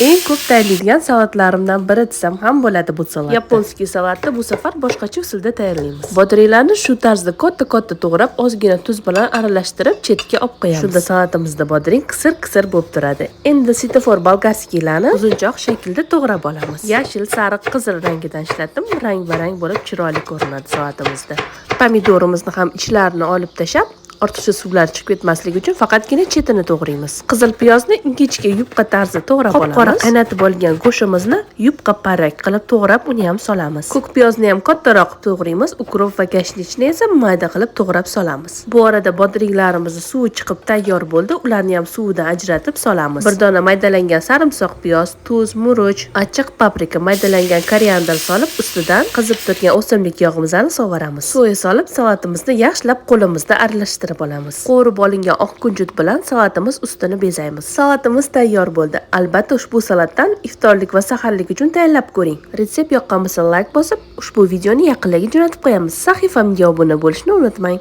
Eng ko'p tayyorlaydigan salatlarimdan biri desam ham bo'ladi bu salatni. Японский salatni bu safar boshqacha usulda tayyorlaymiz. Bodringlarni shu tarzda katta-katta to'g'rab, ozgina tuz bilan aralashtirib chetga olib qo'yamiz. Shunda salatimizda bodring qisir-qisir bo'lib turadi. Endi светофор болгарский larni uzunchoq shaklda to'g'rab olamiz. Yashil, sariq, qizil rangidan ishlatdim. Rang-barang bo'lib chiroyli ko'rinadi salatimizda. Pomidorimizni ham ichlarini olib tashlab, ortiqcha suvlar chiqib ketmasligi uchun faqatgina chetini to'g'raymiz. Qizil piyozni ingichka yupqa tarzda to'g'rab olamiz. Qop-qora qaynatib olgan go'shtimizni yupqa parrak qilib to'g'rab, uni ham solamiz. Ko'k piyozni ham kattaroq qilib to'g'raymiz. Укроп va kashnichni esa mayda qilib to'g'rab solamiz. Bu orada bodringlarimizni suvi chiqib tayyor bo'ldi. Ularni ham suvidan ajratib solamiz. Bir dona maydalangan sarimsoq piyoz, tuz, murch, achchiq paprika, maydalangan koriandr solib, ustidan qizib turgan o'simlik yog'imizni sovaramiz. Soya solib, salatimizni yaxshilab qo'limizda aralashtirib olamiz. Qovurib olingan oq kunjut bilan salatimiz ustini bezaymiz. Salatimiz tayyor bo'ldi. Albatta ushbu salatdan iftorlik va saharlik uchun tayyorlab ko'ring. Retsept yoqqan bo'lsa, layk bosib, ushbu videoni yaqinlarga jo'natib qo'yamiz. Sahifamga obuna bo'lishni unutmang.